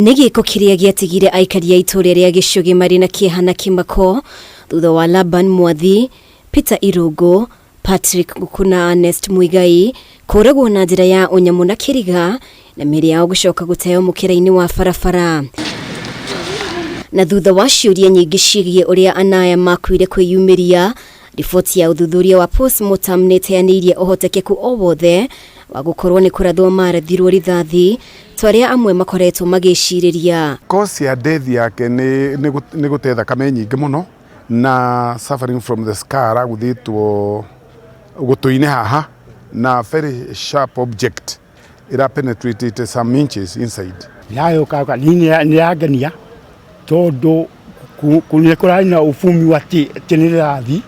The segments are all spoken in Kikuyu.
Nĩ gĩko kĩrĩa gĩatigire aikari a itũũra rĩa Gĩcũgĩ marĩ na kĩeha na kĩmako thutha wa Laban Mwathi, Peter Irũngũ, Patrick Ngũkũ na Ernest Muigai kũragwo na njĩra ya ũnyamũ na kĩriga na mĩĩrĩ yao gũcoka gũteo mũkĩra-inĩ wa barabara. Na thutha wa ciũria nyingĩ ciĩgiĩ ũrĩa anaya makuire kwĩyumĩria, riboti ya ũthuthuria wa postmortem nĩ ĩteanĩirie ũhotekeku o wothe wa gũkorwo nĩ kũrathwo marathirwo rithathi ta ũrĩa amwe makoretwo magĩcirĩria. Cause ya death yake nĩ nĩ gũte thakame nyingĩ mũno na suffering from the scar aguthĩtwo gũtũ-inĩ haha na very sharp object ĩra penetrated some inches inside. Yayũka nĩ yangenia tondũ nĩ kũrarĩ na ũbumi wa atĩ nĩ rĩrathi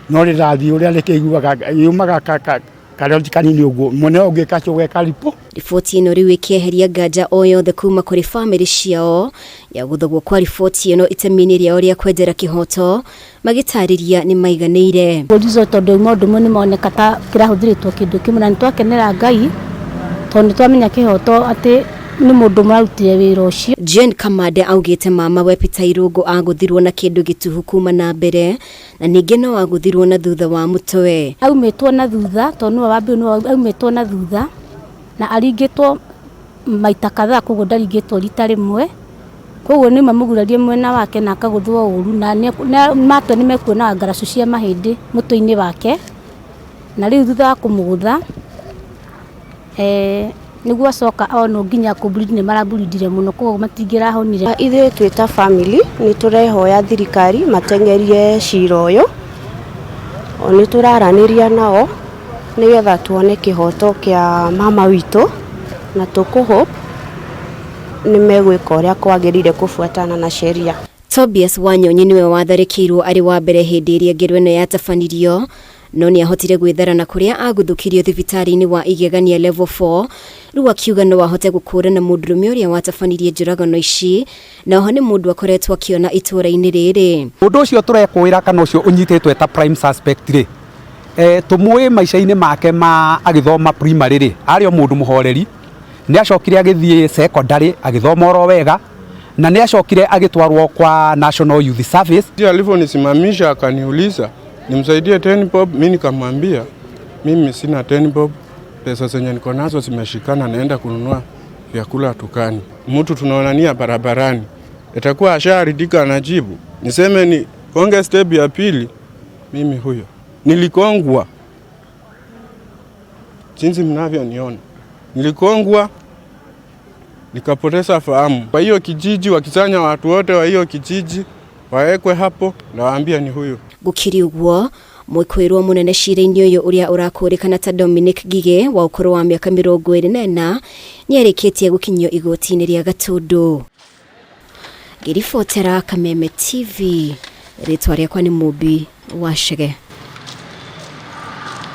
no rĩrathi ũrĩa rĩkĩiguaga yumaga karoti kanini ũguo mwene ũngĩ kacoke karipũ. Riboti ĩno rĩu ĩkĩeheria nganja o yothe kuma kũrĩ bamĩrĩ ciao ya gũthogwo kwa riboti ĩno itemi-inĩ rĩao rĩa kwendera kĩhoto magĩtarĩria nĩ maiganĩire. Borizo tondũ maũndũ mo nĩ moneka ta kĩrahũthĩrĩtwo kĩndũ kĩmwe na nĩ twakenera Ngai tondũ nĩ twamenya kĩhoto atĩ nĩ mũndũ mũrarutire wĩra ũcio. Jane Kamande augĩte mama we Peter Irũngũ agũthirwo na kĩndũ gĩtuhu kuma na mbere na ningĩ no agũthirwo na thutha wa mũtwe. Aumĩtwo na thutha tondũ nĩwe wa mbere nĩwe aumĩtwo na thutha na aringĩtwo maita kadhaa koguo ndaringĩtwo rita rĩmwe koguo nĩ mamũgurarie mwena wake na akagũthwo ũru na matua nĩ mekuonaga ngaracu cia mahĩndĩ mũtwe-inĩ wake na rĩu thutha wa kũmũgũtha nĩguo acoka onwo nginya kũ bleed nĩ maraburindire mũno koguo matingĩrahonire. Ithuĩ twĩ ta family nĩ tũrehoya thirikari mateng'erie cira ũyũ, nĩ tũraranĩria nao nĩgetha tuone kĩhoto kĩa mama witũ na tũkũ hope nĩ megwĩka ũrĩa kwagĩrĩire kũbuatana na sheria. Tobias Wanyonyi nĩwe watharĩkĩirwo arĩ wa mbere hĩndĩ ĩrĩa ngero ĩno yatabanirio no nĩ ahotire gwĩthara na kũrĩa aguthũkirio thibitarĩ-inĩ wa Igegania level 4 rĩu akiuga no ahote gũkũrana mũndũrũme ũrĩa watabanirie njũragano ici na oho nĩ mũndũ akoretwo akĩona itũũra-inĩ rĩrĩ. Mũndũ ũcio tũrekũĩra kana ũcio ũnyitĩtwo ta prime suspect rĩ tũmũĩ maica-inĩ make ma agĩthoma primary rĩ arĩ o mũndũ mũhoreri nĩ acokire agĩthiĩ secondary agĩthoma oro wega na nĩ acokire agĩtwarwo kwa National Youth Service. Alivyonisimamisha akaniuliza nimsaidie 10 bob, mimi nikamwambia mimi sina 10 bob, pesa zenye niko nazo zimeshikana, naenda kununua vyakula dukani. Mtu tunaonania barabarani, itakuwa asharidika anajibu. Niseme ni konge step ya pili, mimi huyo nilikongwa, jinsi mnavyoniona, nilikongwa nikapoteza fahamu. Kwa hiyo kijiji, wakisanya watu wote wa hiyo kijiji wawekwe hapo, nawaambia ni huyu. Gũkĩrĩ ũguo mwĩkũĩrwo mũnene cira-inĩ ũyũ ũrĩa ũrakũrĩkana ta Dominic Ngige wa ũkũrũ wa mĩaka 24 nĩarĩkĩtie gũkinyio igoti-inĩ rĩa Gatũndũ. Ngĩribotera Kameme TV, rĩtwa rĩakwa nĩ Mũmbi wa Chege.